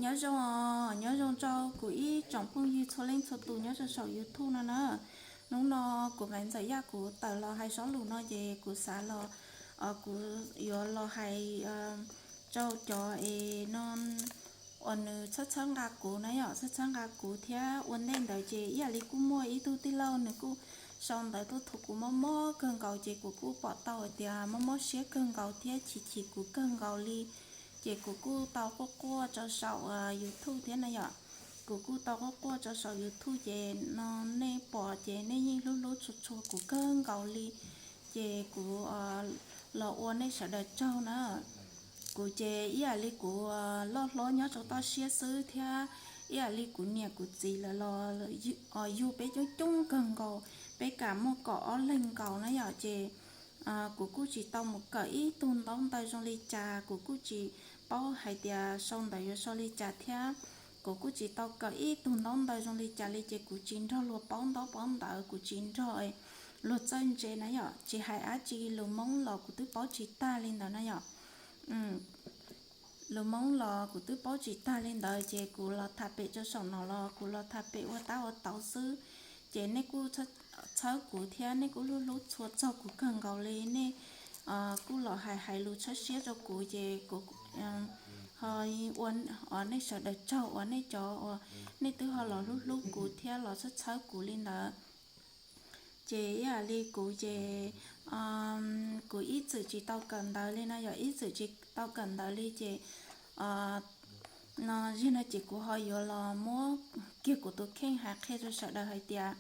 Nyob zoo, nyob zoo rau kuv ib tsoom phooj ywg txhua leej txhua tus nyob rau saum YouTube no na. Hnub no kuv Maiv Ntxawm Yaj kuv tawm los hais zaj lus no ces kuv xav los, kuv yuav los hais rau cov es no uas nws txhawb txhawb nqa kuv na yom, txhawb txhawb nqa kuv thiab ua ntej ntawd ces ib yam li kuj muaj ib tug tij laug nws kuj sau ntawv tuaj thuam kuv mob mob kawg nkaus ces kuv kuj pom tau hais tias mob mob siab kawg nkaus thiab chim chim kuv kawg nkaus li. Ces kuv kuj tau quaj quaj rau saum YouTube thiab na yom. Kuv kuj tau quaj quaj rau saum YouTube ces no nej pom ces nej yeej hlub hlub tshua tshua kuv kawg nkaus li. Ces kuv los ua nej sawv daws tsaug na. Kuv ces ib yam li kuv loj hlob nyob rau toj siab xwb thiab ib yam li kuv niam kuv txiv lawv los yug peb coob coob kawg nkaus, peb kam muaj kaum ob leeg nkaus na yom. Ces kuv kuj tsis tau mus kawm ib tug ntaub ntawv zoo li cas, kuv kuj tsis paub hais tias sau ntawv yuav sau li cas thiab kuv kuj tsis tau kawm ib tug ntaub ntawv zoo li cas li ces kuv tsis nrog luag paub ntaub paub ntawv, kuv tsis nrog luag txawj ntse na yom. Tsis hais dab tsi, lus Hmoob los kuv twb paub tsis tag li ntawd na yom. Lus Hmoob los kuv twb paub tsis tag li ntawd ces kuv los tham pem rau saum no los kuv los tham pem ua tab ua tauv xwb. Ces nej kuj txhawb kuv thiab nej kuj hlub hlub tshua txog kuv kawg nkaus li. Nej kuj los hais hais lus txhawb siab rau kuv ces kuv ho ua nej sawv daws tsaug uas nej cov uas nej twb ho los hlub hlub kuv thiab los txhawb txhawb kuv li ntawd. Ces ib yam li kuv ces kuv ib txwm tsis tau kawm ntawv li no yom, ib txwm tsis tau kawm ntawv li ces no, zaum no ces kuv ho yuav los muab kiag kuv tus kheej hais qhia rau sawv daws hais tias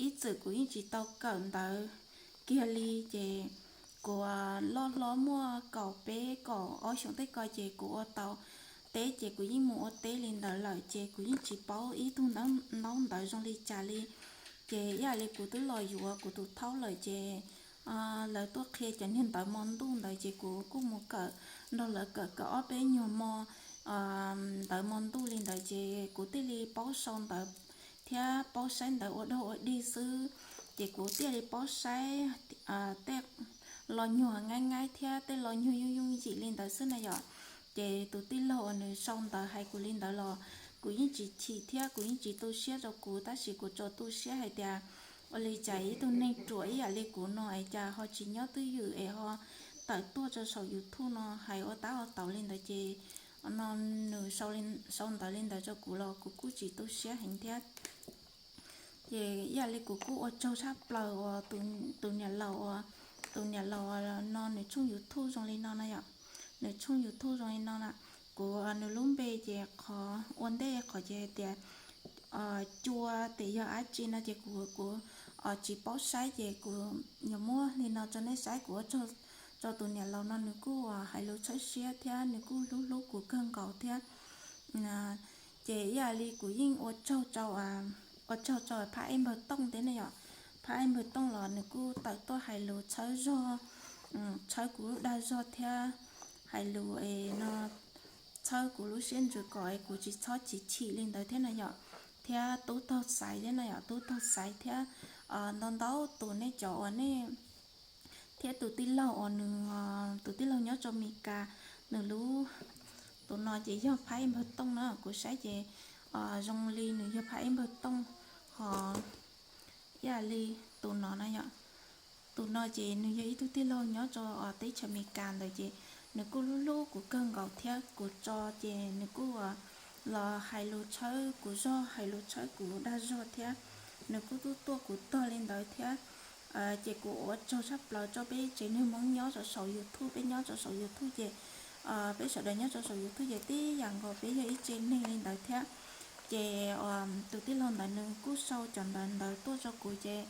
ib txwm kuv yeej tsis tau kawm ntawv kiag li. Ces kuv loj hlob muaj kaum peb kaum ob xyoos tej ko ces kuv ua tau teb ces kuv yeej mus ua teb li ntawd lawm ces kuv yeej tsis paub ib tug ntaub ntawv zoo li cas li. Ces ib yam li kuv twb los yuav kuv tus thaub lawm ces lawv tuaj qhia cov niag ntawv mo ntuj ntawd ces kuv kuj mus kawm nrog lawv kawm kawm ob peb nyuag mo ntawv mo ntuj li ntawd ces kuv thiaj li paub sau ntawv thiab paub saib ntawv ua dog ua dig xwb. Ces kuv thiaj li paub saib tej lo nyuag nyaib nyaib thiab tej lo nyuag yooj yooj yim li ntawd xwb na yom. Ces tus tij laug uas nws sau ntawv hais kuv li ntawd los kuv yeej tsis chim thiab kuv yeej tsis tu siab rau kuv, tab sis kuv tsuas tu siab hais tias ua li cas ib tug neeg ruam ib yam li kuv no es cas ho tsis nyob twj ywm es ho tawm tuaj rau saum YouTube no hais ua tab ua taug li ntawd ces no nws sau ntawv li ntawd rau kuv los kuv kuj tsis tu siab heev thiab. Ces ib yam li kuv kuj ua tsaug tshaj plaws uas tus niam laus, tus niam laus no nws tshooj YouTube zoo li no na yom, nws tshooj YouTube zoo li no na. Kuv nws lub npe ces qhov ua ntej qhov ces hais tias cua tes yog dab tsi no ces kuv kuv tsis paub saib ces kuv yuav muab li no rau nej saib. Kuv ua tsaug rau tus niam laus no, nws kuj hais lus txhawb siab thiab nws kuj hlub hlub kuv kawg nkaus thiab. Ces ib yam li kuv yeej ua tsaug rau, ua tsaug rau phab ej npawg Tooj thiab ne yom. Phab ej npawg Tooj los nws kuj tawm tuaj hais lus txhawb zog, txhawb kuv lub dag zog thiab hais lus es no txhawb kuv lub siab ntsws kom es kuv tsis txhob chim chim li ntawd thiab na yom. Thiab tub taug xaiv thiab na yom, tub taug xaiv thiab ntau ntau tus nej cov uas nej thiab tus tij laug uas nws, tus tij laug nyob rau Mes Kas, nws lub, tus no ces yog phab ej npawg Tooj na, kuv saib ces zoo li nws yog phab ej npawg Tooj. Ho ib yam li tus no na yom, tus no ces nws yog ib tug tij laug nyob rau teb chaws Mes Kas ntawd ces nws kuj hlub hlub kuv kawg nkaus thiab kuv tso ces nws kuj los hais lus txhawb kuv zog, hais lus txhawb kuv dag zog thiab nws kuj tuaj tuaj kuv tog li ntawd thiab. Ces kuv ua tsaug tshaj plaws rau peb tsev neeg Hmoob nyob rau saum YouTube, peb nyob rau saum YouTube ces peb sawv daws nyob rau saum YouTube ces tib yam nkaus peb yog ib tsev neeg li ntawd thiab. Ces tus tij laug ntawd nws kuj sau cov ntawv ntawd tuaj rau kuv ces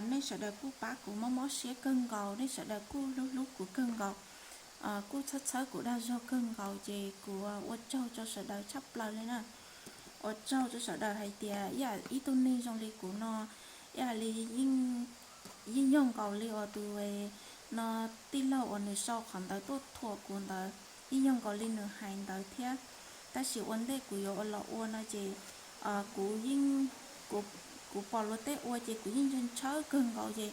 nej sawv daws kuj pab kuv mob mob siab kawg nkaus, nej sawv daws kuj hlub hlub kuv kawg nkaus, kuj txhawb txhawb kuv dag zog kawg nkaus ces kuv ua tsaug rau sawv daws tshaj plaws li na. Ua tsaug rau sawv daws hais tias ib tug neeg zoo li kuv no, ib yam li yeej yog nkaus li uas tus no tij laug uas nws sau qhov ntawd tuaj thuam kuv ntawd, yeej yog nkaus li nws hais ntawd thiab. Tab sis ua ntej kuv yuav los ua no ces kuv yeej, kuv pom luag tej ua ces kuv yeej ntshaw ntshaw kawg nkaus ces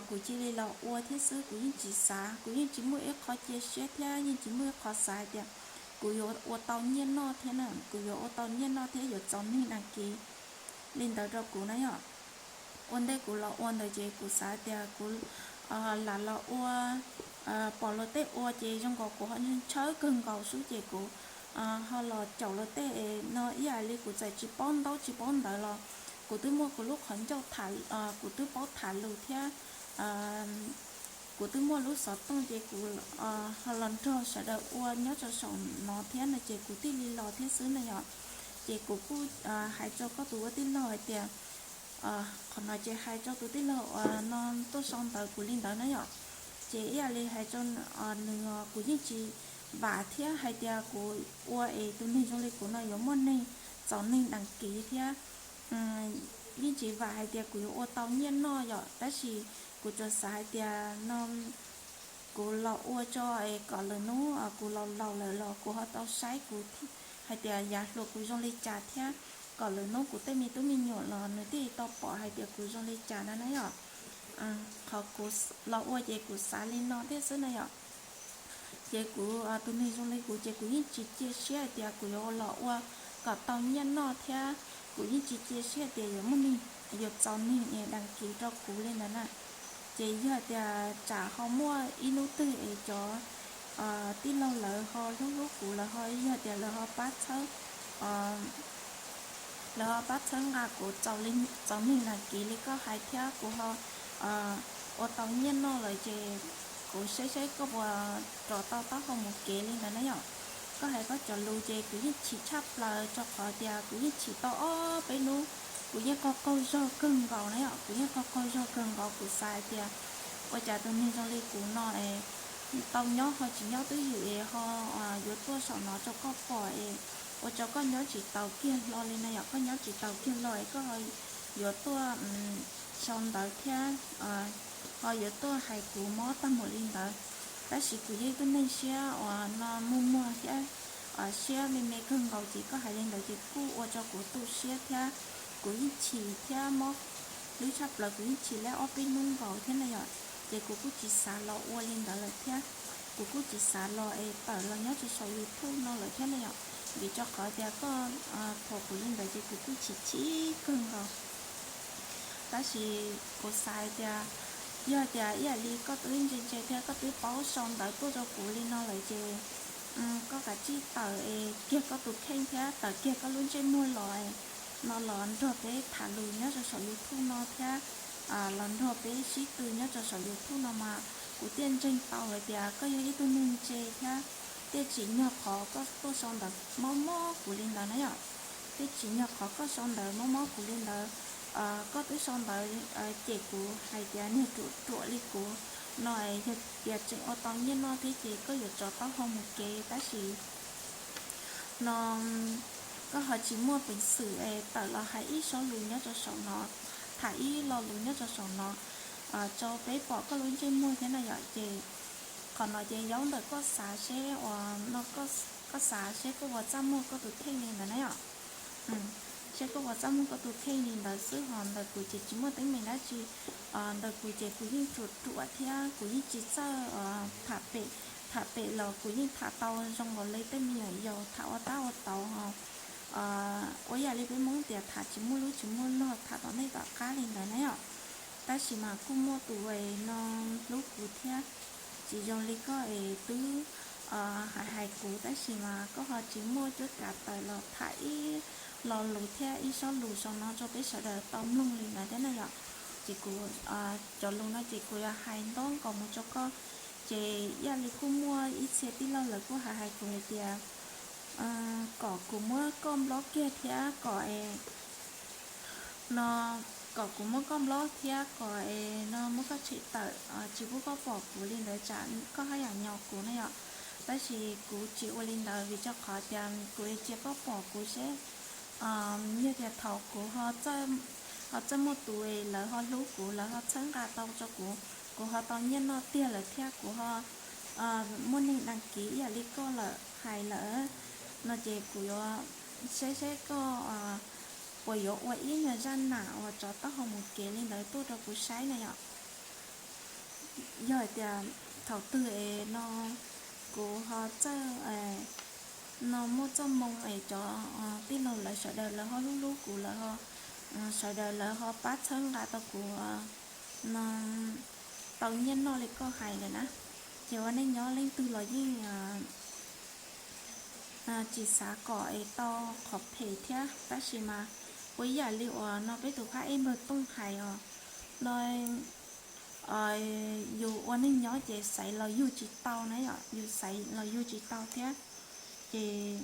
kuv cia li los ua thiab xwb, kuv yeej tsis xav, kuv yeej tsis muaj ib qho cia siab thiab yeej tsis muaj ib qho xav hais tias kuv kuv yuav ua tau nyiaj noj thiab na, kuv yuav ua tau nyiaj noj thiab yuav txaus neeg đăng ký li ntawd rau kuv na yom. Ua ntej kuv los ua ntawd ces kuv xav tias kuv lam los ua, pom luag tej ua ces zoo nkaus kuv ho ntshaw kawg nkaus xwb ces kuv ho los caum luag tej no ib yam li kuv txawm tsis paub ntaub tsis paub ntawv los kuv twb muaj kuv lub qhov ncauj, kuv twb paub tham lus thiab kuv twb muaj lub xov tooj ces kuv ho los nrog sawv daws ua nyob rau saum no thiab no ces kuv thiaj li los thiab xwb na yom. Ces kuv kuj hais rau koj tus ua tij laug hais tias, qhov no ces hais rau tus tij laug uas no tuaj sau ntawv kuv li ntawd na yom. Ces ib yam li hais rau nws, kuv yeej tsis vam thiab hais tias kuv ua es tus neeg zoo li kuv no yuav muaj neeg txaus neeg đăng ký thiab yeej tsis vam hais tias kuv yuav ua tau nyiaj noj yom, tab sis kuv tsuas xav hais tias no kuv los ua tso es kom lwm hnub kuv laus laus lawm los kuv ho tau saib kuv hais tias yav hluas kuv zoo li cas thiab kom lwm hnub kuv tej me tub me nyuam los nws thiaj tau pom hais tias kuv zoo li cas na na yom. Qhov kuv los ua ces kuv xav li no thiab xwb na yom. Ces kuv tus neeg zoo li kuv ces kuv yeej tsis cia siab hais tias kuv yuav los ua kom tau nyiaj noj thiab kuv yeej tsis cia siab hais tias yuav muaj neeg, yuav txaus neeg es đăng ký rau kuv li ntawd na. Ces yog tias tsam ho muaj ib hnub twg es cov tij laug lawv ho hlub hlub kuv lawv ho yog tias lawv ho pab txhawb, lawv ho pab txhawb nqa kuv txaus neeg đăng ký li koj hais thiab kuv ho ua tau nyiaj noj lawm ces kuv saib saib koj puas rov tau taub hau mus kev li ntawd na yom. Koj hais koj cov lus ces kuv yeej chim tshaj plaws rau qhov tias kuv yeej chim tau ob peb hnub, kuv yeej qaug qaug zog kawg nkaus na yom, kuv yeej qaug qaug zog kawg nkaus. Kuv xav hais tias ua cas tus neeg zoo li kuv no es tau nyob ho tsis nyob twj ywm es ho yuav tuaj saum no rau koj pom es ua rau koj nyob tsis taus kiag hlo li na yom. Koj nyob tsis taus kiag hlo es koj ho yuav tuaj sau ntawv thiab ho yuav tuaj hais kuv mob tag mus li ntawd. Tab sis kuv yog ib tug neeg siab uas no muag muag thiab siab me me kawg nkaus ces koj hais li ntawd ces kuj ua rau kuv tu siab thiab kuv yeej chim thiab mob hlwb tshaj plaws, kuv yeej chim li ob peb hnub nkaus thiab na yom. Ces kuv kuj tsis xav los ua li ntawd lawm thiab kuv kuj tsis xav los es tawm los nyob rau saum YouTube no lawm thiab na yom. Vim rau qhov tias koj thuam kuv li ntawd ces kuv kuj chim chim kawg nkaus. Tab sis kuv xav hais tias yog tias ib yam li koj twb ntse ntse thiab koj twb paub sau ntawv tuaj rau kuv li no lawm ces koj kav tsij tawm es kiag koj tus kheej thiab tawm kiag koj lub ntsej muag los no los nrog peb tham lus nyob rau saum YouTube no thiab los nrog peb sib tw nyob rau saum YouTube no mas kuv thiaj ntseeg tau hais tias koj yog ib tug neeg ntse thiab thiaj tsim nyog qhov koj tuaj sau ntawv mob mob kuv li ntawd na yom. Thiaj tsim nyog qhov koj sau ntawv mob mob kuv li ntawd. Koj twb sau ntawv cem kuv hais tias niag ruam ruam li kuv no es yog tias tseem ua tau nyiaj noj thiab ces koj yuav rov taub hau mus kev tab sis no koj ho tsis muaj peev xwm es tawm los hais ib sob lus nyob rau saum no, tham ib lo lus nyob rau saum no rau peb pom koj lub ntsej muag thiab na yom. Ces qhov no ces yaub ntawm koj xav seb uas no koj xav seb koj puas txaj muag koj tus kheej li ntawd na yom. Seb koj puas txaj muag koj tus kheej li ntawd xwb, ho ntawm kuv ces tsis muaj teeb meem dab tsi. Ntawm kuv ces kuv yeej ruam ruam thiab kuv yeej tsis txawj tham pem, tham pem los kuv yeej tham tau zoo nkaus li tej me nyuam yaus tham ua tab ua tauv ho ua yam li peb Hmoob tias tham tsis muaj lub tsis muaj log, tham tom ntej tom qab li ntawd na yom. Tab sis mas kuj muaj tus es no hlub kuv thiab, tsis zoo li koj es twb hais hais kuv tab sis mas koj ho tsis muaj cuab kav tawm los tham ib lo lus thiab ib sob lus saum no rau peb sawv daws tau mloog li ntawd thiab na yom. Ces kuv cov lus no ces kuv yuav hais ntau nkaus mus rau koj. Ces ib yam li kuj muaj ib txhia tij laug lawv kuj hais hais kuv hais tias kom kuv muab koj nplob kiag thiab kom no, kom kuv muab koj nplob thiab kom no muab koj tshem tawm tsis pub koj pom kuv li ntawd tsam koj haj yam nyo kuv na yom. Tab sis kuv tsis ua li ntawd vim rau qhov tias kuv cia koj pom kuv seb yog tias thaum kuv ho txawj muaj tus lawv ho hlub kuv, lawv ho txhawb nqa tau rau kuv, kuv ho tau nyiaj noj tiag lawm thiab kuv ho muaj neeg đăng ký ib yam li koj lawm hais lawm no ces kuv yuav saib seb koj puas yuav ua ib nyuag zaj nam uas rov taub hau mus kev li ntawd tuaj rau kuv saib na yom. Yog hais tias thaum twg es no kuv ho txawj no muaj txoj moo es cov tij laug lawv sawv daws lawv ho hlub hlub kuv lawm ho, sawv daws lawv ho pab txhawb nqa tau kuv no tau nyiaj noj li koj hais lawm na. Ces ua neej nyob leej twg los yeej tsis xav kom es tau qhov phem thiab, tab sis mas ua ib yam li uas no peb tus phab ej npawg Tooj hais os, no yus ua neej nyob ces xaiv los yug tsis tau na yom, yus xaiv los yug tsis tau thiab. Ces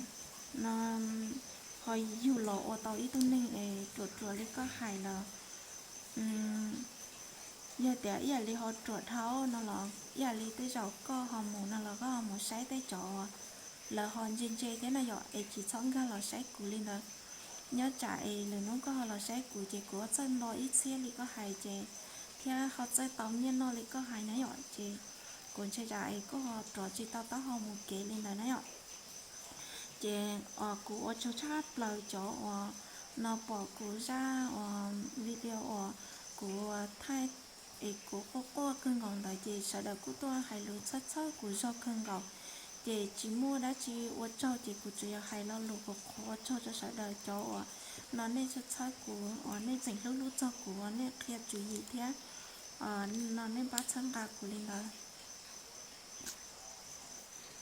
no ho yug los ua tau ib tug neeg es ruam ruam li koj hais los, yog tias ib yam li ho ruam dhau no los ib yam li tej zaum koj ho mus no los koj ho mus saib tej cov lawv ho ntse ntse thiab na yom, es tsis txhob nkag los saib kuv li ntawd. Nyob tsam es lwm hnub koj ho los saib kuv ces kuv ho txawj nto ib txhiab li koj hais ces, thiab ho txawj tau nyiaj noj li koj hais na yom, ces kuv ntshai tsam es koj ho rov tsis tau taub hau mus kev li ntawd na yom. Ces kuv ua tsaug tshaj plaws cov uas no pom kuv zaj uas video uas kuv thaij es kuv quaj quaj kawg nkaus ntawd ces sawv daws kuj tuaj hais lus txhawb txhawb kuv zog kawg nkaus. Ces tsis muaj dab tsi ua tsaug ces kuv tsuas yog hais lo lus qhuav qhuav ua tsaug rau sawv daws cov uas no nej txhawb txhawb kuv uas nej tseem hlub hlub txog kuv uas nej qhia tswv yim thiab no nej pab txhawb nqa kuv li ntawd.